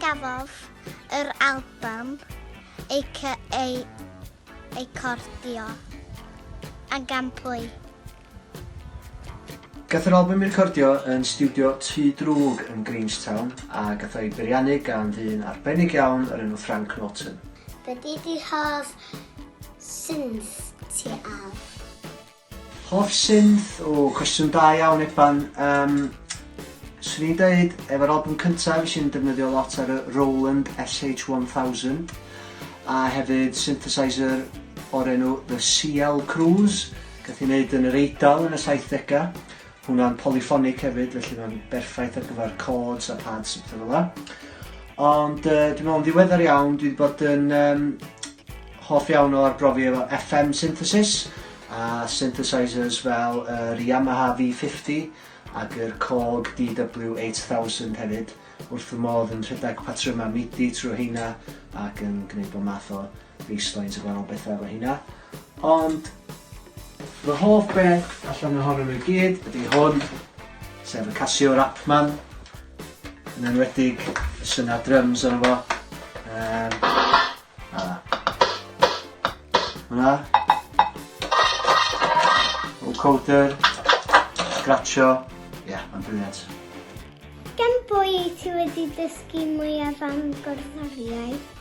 gafodd yr album ei, ei, ei cordio a gan pwy? Gath yr album ei recordio yn stiwdio Tŷ Drwg yn Grangetown a gath o'i beiriannu gan ddyn arbennig iawn o'r enw Frank Norton. Be 'di dy hoff synth ti Al? Hoff synth? O, cwestiwn da iawn Eban. Um, swn i'n deud, efo'r album cyntaf, nes i'n defnyddio lot ar y Roland SH-1000 a hefyd synthesizer o'r enw The CL Cruise. Gath ei wneud yn yr Eidal yn y saithdegau. Hwnna'n polyphonic hefyd, felly mae'n berffaith ar gyfer chords a pads a pethau fel 'na. Ond uh, dwi'n meddwl yn ddiweddar iawn, dwi wedi bod yn um, hoff iawn o arbrofi efo FM synthesis a synthesizers fel yr Yamaha V50 ac yr Korg DW8000 hefyd. Wrth fy modd yn rhedeg patrymau MIDI trwy heina ac yn gwneud bob math o baselines a gwahanol bethau efo heina. Ond fy hoff beth allan ohonyn nhw i gyd ydy hwn, sef y Casio Rapman. Yn enwedig y syna drums arno fo. Um, a hwnna. Vocoder, scratcho. Ie, yeah, mae'n brilliant. Gan bwy ti wedi dysgu mwyaf am gerddoriaeth?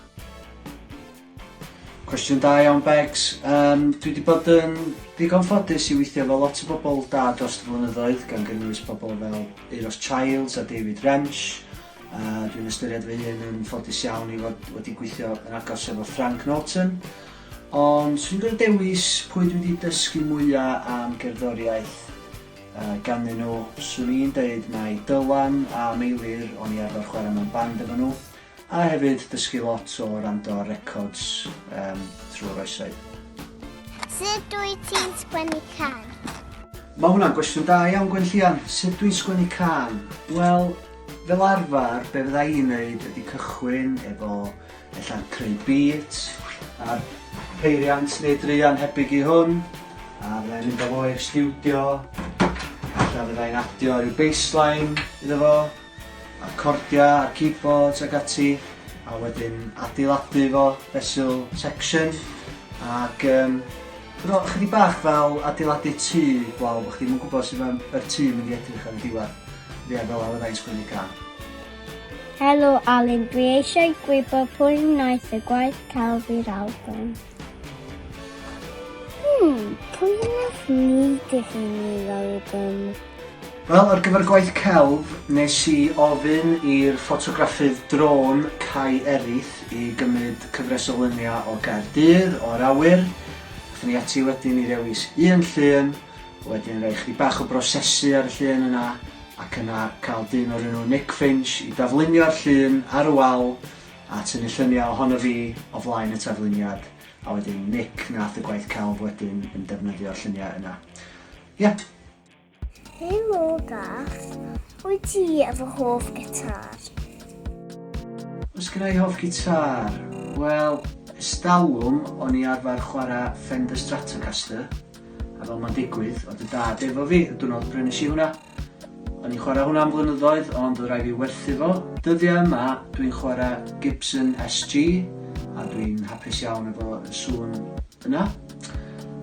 Cwestiwn da iawn Begs. Um, dwi wedi bod yn ddigon ffodus i weithio efo lot o bobl da dros y blynyddoedd, gan gynnwys pobl fel Euros Childs a David Wrench. Uh, dwi'n ystyried fy hun yn ffodus iawn i fod wedi gweithio yn agos efo Frank Norton. Ond swn i'n gorfod dewis pwy dwi wedi dysgu mwyaf am gerddoriaeth uh, ganddyn nhw. Swn i'n deud mai Dylan a Meilir o'n i arfer chwarae mewn band efo nhw. A hefyd dysgu lot o wrando ar records um, trwy'r oesoedd. Sut wyt ti'n sgwennu cân? Mae hwnna'n gwestiwn da iawn, Gwenllian. Sut dwi'n sgwennu cân? Wel, fel arfer, be fydda i'n neud ydy cychwyn efo ella creu beat a'r peiriant neu druan hebyg i hwn, a fydda i'n mynd â fo i'r stiwdio, ella fydda i'n adio rhyw bassline iddo fo, a'r cordiau a'r keyboards ac ati, a wedyn adeiladu fo fesul section, ac um, Bro, chydig bach fel adeiladu tŷ, blaw, bod chdi ddim yn gwybod sut mae'r tŷ yn mynd i edrych ar y diwedd. Ie, fel 'na fydda i'n sgwennu cân. Helo Alun, dwi eisiau gwybod pwy wnaeth y gwaith celf i'r album. Hmm, pwy wnaeth wneud i chi i'r album? Wel, ar gyfer gwaith celf, nes i ofyn i'r ffotograffydd drôn Cai Erith i gymryd cyfres o luniau o Gaerdydd, o'r awyr. Aethon ni ati wedyn i ddewis un llun, wedyn rhoi chydig bach o brosesu ar y llun yna, ac yna cael dyn o'r enw Nick Finch i daflunio'r llun ar y wal a tynnu lluniau ohono fi o flaen y tafluniad, a wedyn Nick nath y gwaith celf wedyn yn defnyddio'r lluniau yna. Ie. Helo Garth, wyt ti efo hoff gitar? Oes gynna i hoff gitar? Wel, estalwm o'n i arfer chwarae Fender Stratocaster, a fel mae'n digwydd, oedd dy dad efo fi y diwrnod brynes i hwnna. O'n i'n chwarae hwnna am flynyddoedd, ond oedd rhaid fi werthu fo. Dyddiau yma, dwi'n chwarae Gibson SG, a dwi'n hapus iawn efo y sŵn yna.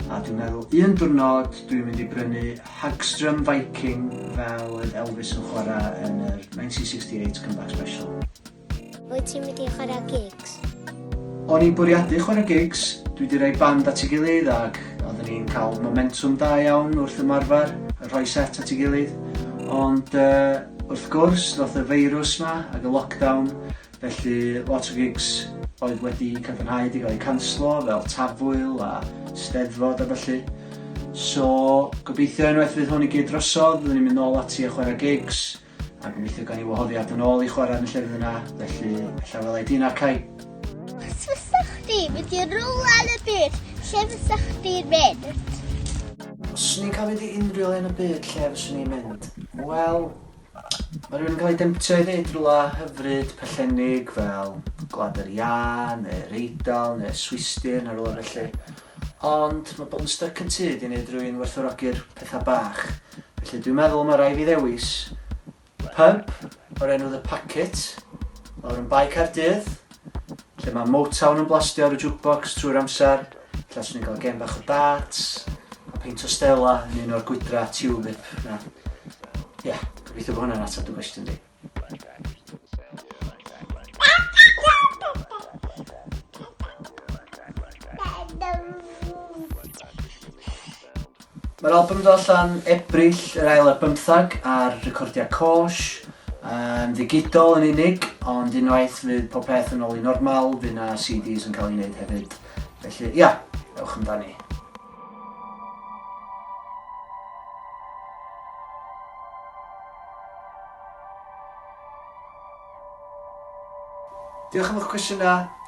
A dwi'n meddwl un diwrnod dwi'n mynd i brynu Hagstrom Viking fel oedd Elvis yn chwarae yn yr 1968 Comeback Special. Wyt ti'n mynd i chwarae gigs? O'n i'n bwriadu chwarae gigs, dwi wedi rhoi band at ei gilydd ac oedden ni'n cael momentum da iawn wrth ymarfer, rhoi set at ei gilydd. Ond uh, wrth gwrs, ddoth y feirws ma ac y lockdown Felly, lot o gigs oedd wedi cadarnhau wedi cael eu canslo, fel Tafwyl a Steddfod a ballu. So, gobeithio unwaith fydd hwn i gyd drosodd, fyddwn ni'n mynd nôl ati a chwarae gigs, a gobeithio gawn ni wahoddiad yn ôl i chwarae yn y llefydd yna, felly ella wela i di 'na, Cai. Os fysa chdi mynd i rywle yn y byd, lle fysa chdi'n mynd? Os swn i'n cael mynd i unrhyw le yn y byd, lle fyswn i'n mynd? Wel, Mae rhywun yn cael ei demtio i ddeud rhywle hyfryd, pellennig fel Gwlad yr Iâ neu'r Eidal neu'r Swistir neu rhywle felly. Ond mae bod yn styc yn tŷ 'di wneud rhywun werthfawrogi'r pethau bach. Felly dwi'n meddwl mae rhaid fi ddewis pub o'r enw The Packet. Lawr yn Bae Caerdydd, lle mae Motown yn blastio ar y jukebox trwy'r amser, lle swn i'n cael gem bach o darts, a peint o Stella yn un o'r gwydra tulip na. Ie, yeah, gobeithio bod hwnna'n ateb dy gwestiwn di. Mae'r album yn dod allan Ebrill yr ail ar bymthag ar Recordiau Côsh, yn ddigidol yn unig, ond unwaith fydd pob peth yn ôl i normal, fydd 'na CDs yn cael ei wneud hefyd. Felly, ia, ewch amdani. Diolch am eich cwestiynau.